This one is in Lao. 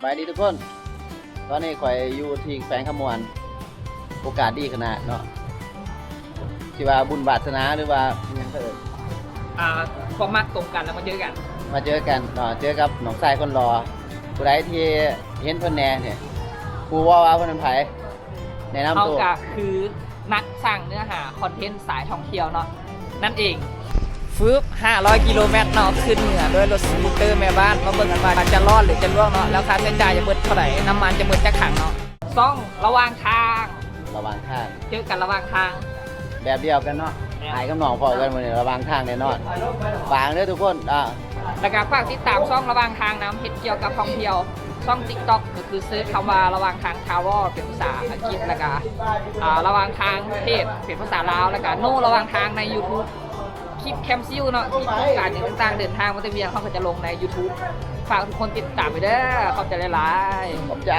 ສະບາຍດີທຸກຄົນ ຕອນນີ້ຂ້ອຍຢູ່ທີ່ແຂວງຄຳມ່ວນ ໂອກາດດີຂະໜາດເນາະ ຊິວ່າບຸນວາສະໜາ ຫຼືວ່າຫຍັງເອີ້ນ ອ່າ ຄວາມມັກຕົງກັນແລ້ວມາເຈີກັນ ມາເຈີກັນເນາະ ເຈີກັບນ້ອງຊາຍຄົນຫຼໍ່ ຜູ້ໃດທີ່ເຫັນເພິ່ນແດ່ນີ້ ຮູ້ບໍ່ວ່າເພິ່ນເປັນໃຜ? ແນະນຳໂຕ ເຮົາກະຄືນັກສ້າງເນື້ອຫາຄອນເທັນສາຍທ່ອງທ່ຽວເນາະ ນັ້ນເອງ. ຟຶບ ຫ້າຮ້ອຍກິໂລແມັດເນາະ ຂຶ້ນເໜືອດ້ວຍລົດສະກູດເຕີແມ່ບ້ານ ມາເບິ່ງກັນວ່າຈະລອດ ຫຼື ຈະລ່ວງເນາະ ແລ້ວຄ່າໃຊ້ຈ່າຍຈະເບິດເທົ່າໃດ ນ້ຳມັນຈະເບິດຈັກຖັງເນາະ. ຊ່ອງລະຫວ່າງທາງ ລະຫວ່າງທາງ ເຈີກັນລະຫວ່າງທາງ ແບບດຽວກັນເນາະ ແມ່ນ ອ້າຍກັບນ້ອງພໍ້ກັນມື້ນີ້ ລະຫວ່າງທາງແນ່ນອນ ຝາກເດີທຸກຄົນ ອ່າ ແລ້ວກະຝາກຕິດຕາມຊ່ອງລະຫວ່າງທາງນຳ ເຮັດກ່ຽວກັບທ່ອງທ່ຽວ ຊ່ອງຕິກຕັອກ ຄືເສີດຄຳວ່າລະຫວ່າງທາງທາວໍ ເປັນພາສາອັງກິດ ແລ້ວກະ ອ່າ ລະຫວ່າງທາງເພຈເປັນພາສາລາວ ແລ້ວກະໂນລະຫວ່າງທາງໃນຢູທູບ ຄລິບແຄມຊິວເນາະ ຄລິບໂຄງການຫຍັງຕ່າງໆ ເດີນທາງມາແຕ່ວຽງ ເຮົາກະຈະລົງໃນຢູທູບ ຝາກທຸກຄົນຕິດຕາມໄປເດີ ຂອບໃຈຫຼາຍໆ ຂອບໃຈ.